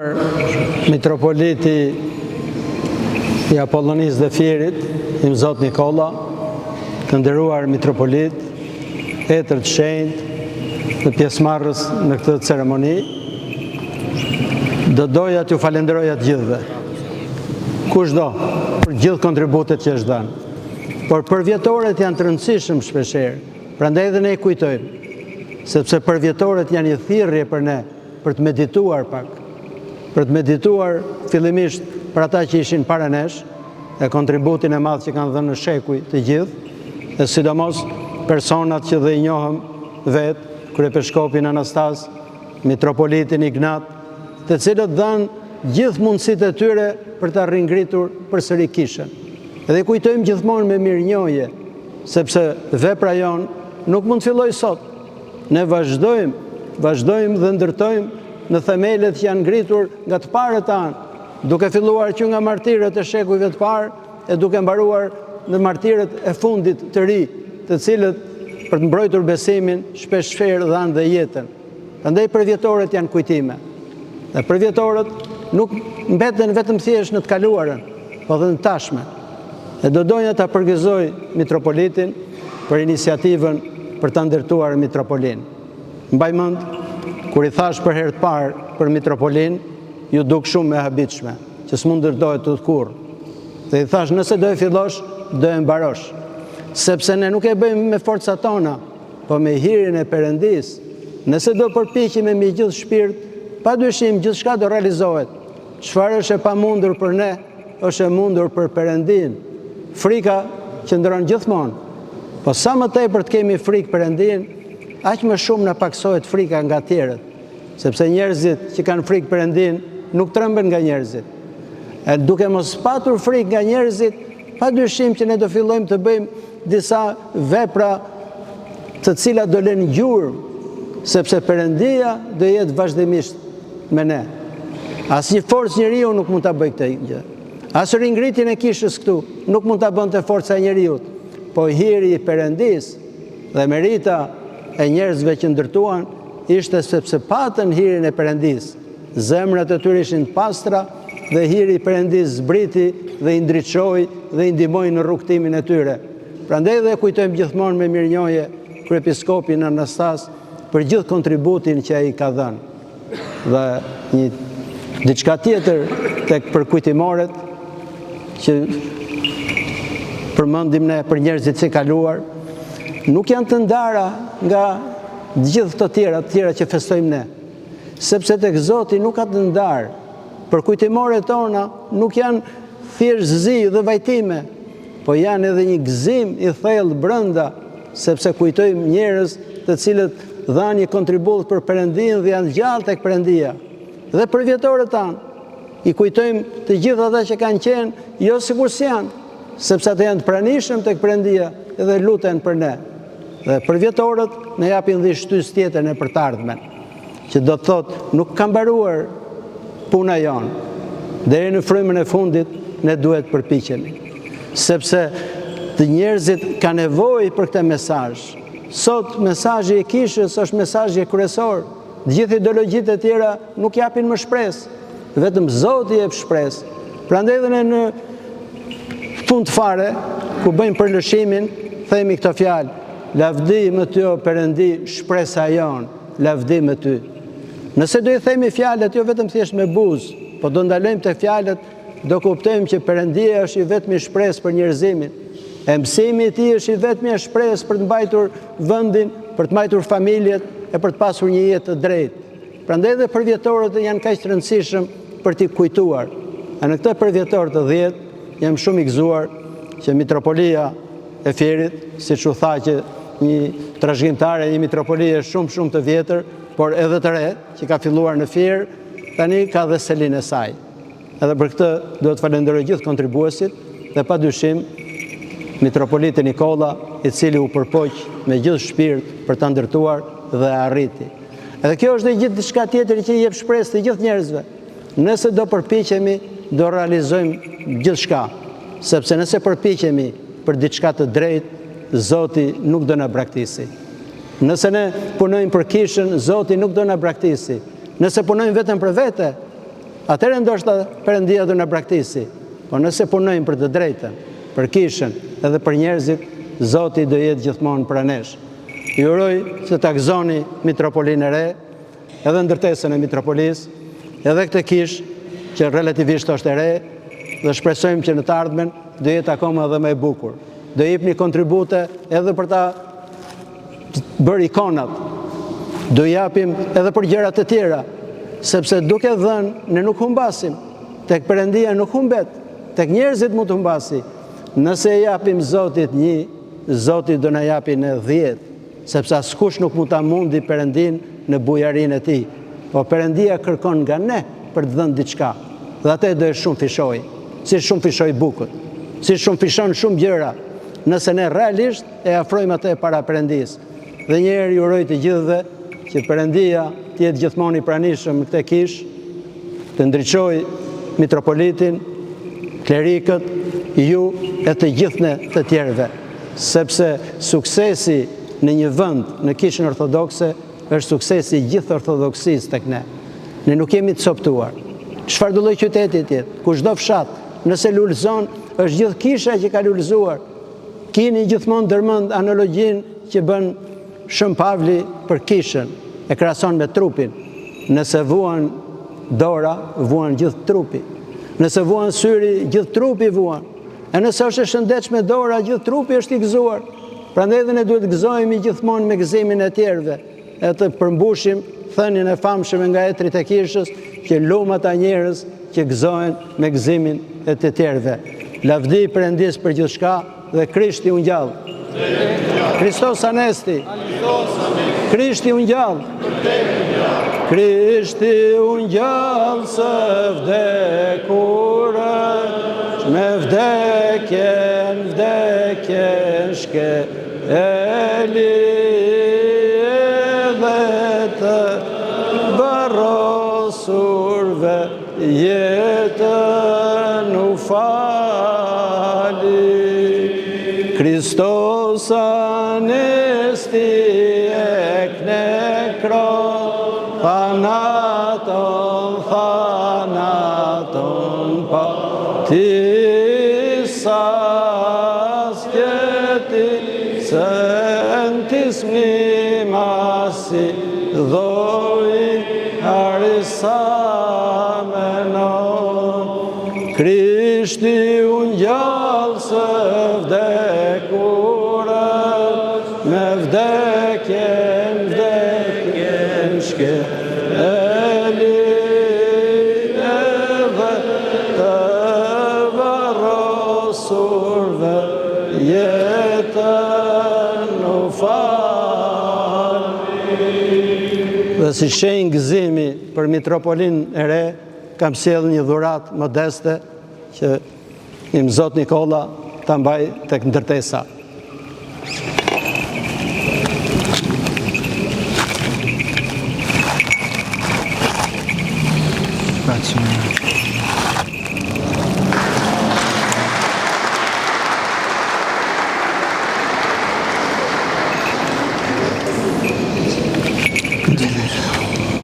Mitropoliti i Apollonisë dhe Fierit, Imzot Nikolla, të nderuar mitropolit, etër të shenjtë dhe pjesëmarrës në këtë ceremoni, do doja t'ju falenderoja të gjithëve. Kushdo për gjithë kontributet që është dhënë. Por përvjetoret janë të rëndësishëm shpeshherë, prandaj edhe ne i kujtojmë, sepse përvjetoret janë një thirrje për ne, për të medituar pak, për të medituar fillimisht për ata që ishin para nesh, e kontributin e madh që kanë dhënë në shekuj të gjithë, e sidomos personat që dhe i njohëm vetë, kryepeshkopin Anastas, mitropolitin Ignat, të cilët dhanë gjithë mundësitë e tyre për ta ringritur përsëri kishën. Dhe i kujtojmë gjithmonë me mirënjohje, sepse vepra jonë nuk mund të fillojë sot, Ne vazhdojmë, vazhdojmë dhe ndërtojmë në themelet që janë ngritur nga të parët tanë, duke filluar që nga martirët e shekujve të parë e duke mbaruar në martirët e fundit të ri, të cilët për të mbrojtur besimin shpeshherë dhanë dhe jetën. Prandaj përvjetorët janë kujtime. Dhe përvjetorët nuk mbeten vetëm thjesht në të kaluarën, po dhe në tashmen. E do doja ta përgëzoj mitropolitin për iniciativën për ta ndërtuar mitropolinë. Mbaj mend, kur i thashë për herë të parë për mitropolinë, iu duk shumë e habitshme, që s'mund ndërtohet kurrë. Dhe i thashë, nëse do e fillosh, do e mbarosh. Sepse ne nuk e bëjmë me forcat tona, po me hirin e Perëndisë. Nëse do përpiqemi me gjithë shpirt, pa dyshim gjithçka do realizohet. Çfarë është e pamundur për ne, është e mundur për Perëndinë. Frika qëndron gjithmonë. Po sa më tepër të kemi frikë Perëndinë, aq më shumë na pakësohet frika nga tjerët. Sepse njerëzit që kanë frikë Perëndinë nuk tremben nga njerëzit. E duke mos patur frikë nga njerëzit, pa dyshim që ne do fillojmë të bëjmë disa vepra të cilat do lënë gjurmë, sepse Perëndia do jetë vazhdimisht me ne. Asnjë forcë njeriu nuk mund ta bëjë këtë gjë. As ringritjen e kishës këtu nuk mund ta bënte forca e njeriut, po hiri i Perëndisë dhe merita e njerëzve që ndërtuan ishte sepse patën hirin e Perëndisë. Zemrat e tyre ishin të pastra dhe hiri i Perëndisë zbriti dhe i ndriçoi dhe i ndihmoi në rrugëtimin e tyre. Prandaj dhe e kujtojmë gjithmonë me mirënjohje kryepiskopin Anastas për gjithë kontributin që ai ka dhënë. Dhe një diçka tjetër tek përkujtimoret që përmendim ne për njerëzit që kaluar, nuk janë të ndara nga gjithë këto tjera, të tjera që festojmë ne. Sepse tek Zoti nuk ka të ndarë. Përkujtimoret tona nuk janë thjesht zi dhe vajtime, po janë edhe një gëzim i thellë brenda, sepse kujtojmë njerëz të cilët dhanë një kontribut për Perëndinë dhe janë gjallë tek Perëndia. Dhe përvjetorët tanë, i kujtojmë të gjithë ata që kanë qenë, jo sikur s'janë, sepse ata janë të pranishëm tek Perëndia dhe luten për ne. Dhe përvjetorët na japin dhe shtysë tjetër ne për të ardhmen. Që do të thotë, nuk ka mbaruar puna jonë. Deri në frymën e fundit, ne duhet përpiqemi. Sepse të njerëzit kanë nevojë për këtë mesazh. Sot, mesazhi i kishës është mesazhi kryesor. Të gjithë ideologjitë e tjera nuk japin më shpresë. Vetëm Zoti jep shpresë. Prandaj edhe ne në fund fare, ku bëjmë përlëshimin, themi këto fjalë. Lavdi më ty o Perëndi, shpresa jonë. Lavdi më ty. Nëse do i themi fjalët jo vetëm thjesht me buzë, po do ndalojmë te fjalët, do kuptojmë që Perëndia është i vetmi shpresë për njerëzimin. E mësimi i tij është i vetmi shpresë për të mbajtur vendin, për të mbajtur familjet e për të pasur një jetë të drejtë. Prandaj edhe përvjetorët janë kaq të rëndësishëm për t'i kujtuar. E në këtë përvjetor të 10 jam shumë i gëzuar që Mitropolia e Fierit, siç u tha që një trashëgimtare e një mitropolie shumë shumë të vjetër, por edhe të re, që ka filluar në Fier, tani ka dhe selinë e saj. Edhe për këtë duhet të falenderoj gjithë kontribuesit dhe pa dyshim Mitropolitin Nikolla, i cili u përpoq me gjithë shpirt për ta ndërtuar dhe arriti. Edhe kjo është dhe gjithë diçka tjetër që i jep shpresë të gjithë njerëzve. Nëse do përpiqemi, do realizojmë gjithçka, sepse nëse përpiqemi për diçka të drejtë, Zoti nuk do na braktisi. Nëse ne punojmë për kishën, Zoti nuk do na braktisi. Nëse punojmë vetëm për vete, atëherë ndoshta Perëndia do na braktisi. Po nëse punojmë për të drejtën, për kishën edhe për njerëzit, Zoti do jetë gjithmonë pranë nesh. Ju uroj që ta gëzoni Mitropolinë e re, edhe ndërtesën e Mitropolisë, edhe këtë kishë që relativisht është e re dhe shpresojmë që në të ardhmen do jetë akoma edhe më e bukur. Do jepni kontribute edhe për ta bërë ikonat. Do japim edhe për gjëra të tjera, sepse duke dhënë ne nuk humbasim. Tek Perëndia nuk humbet, tek njerëzit mund të humbasi. Nëse i japim Zotit një, Zoti do na japi ne 10, sepse askush nuk mund ta mundi Perëndinë në bujarinë e tij. Po Perëndia kërkon nga ne për të dhënë diçka, dhe atë do e shumëfishojë, si shumëfishoi bukët, si shumëfishon shumë gjëra, nëse ne realisht e afrojmë atë para Perëndisë. Dhe një herë ju uroj të gjithëve që Perëndia të jetë gjithmonë i pranishëm në këtë kishë, të ndriçojë mitropolitin, klerikët, ju e të gjithë ne të tjerëve, sepse suksesi në një vend në kishën ortodokse është suksesi i gjithë ortodoksisë tek ne. Ne nuk jemi të copëtuar. Çfarëdo lloj qyteti të jetë, kushdo fshat, nëse lulëzon, është gjithë kisha që ka lulëzuar. Kini gjithmonë ndërmend analogjinë që bën Shën Pavli për kishën, e krahason me trupin. Nëse vuan dora, vuan gjithë trupi. Nëse vuan syri, gjithë trupi vuan. E nëse është e shëndetshme dora, gjithë trupi është i gëzuar. Prandaj edhe ne duhet të gëzohemi gjithmonë me gëzimin e tjerëve, e të përmbushim thënien e famshme nga etërit e kishës, që lum ata njerëz që gëzohen me gëzimin e të tjerëve. Lavdi Perëndisë për gjithçka dhe Krishti u ngjall. Christos anesti. Krishti u ngjall. Krishti u ngjall së vdekurës, me vdekjen, vdekjen shkeli edhe të varrosurve jetën u fali. Christos anesti ek nekron thanaton, thanaton patisas ke tis en tis mnimasi dhoi harisamenon. Krishti u ngjall së vdekurës, me vdekjen, vdekjen shkeli edhe të varrosurve jetën u fali. Dhe si shenjë gëzimi për Mitropolinë e re, kam sjellë një dhuratë modeste që Imzot Nikolla ta mbajë tek ndërtesa.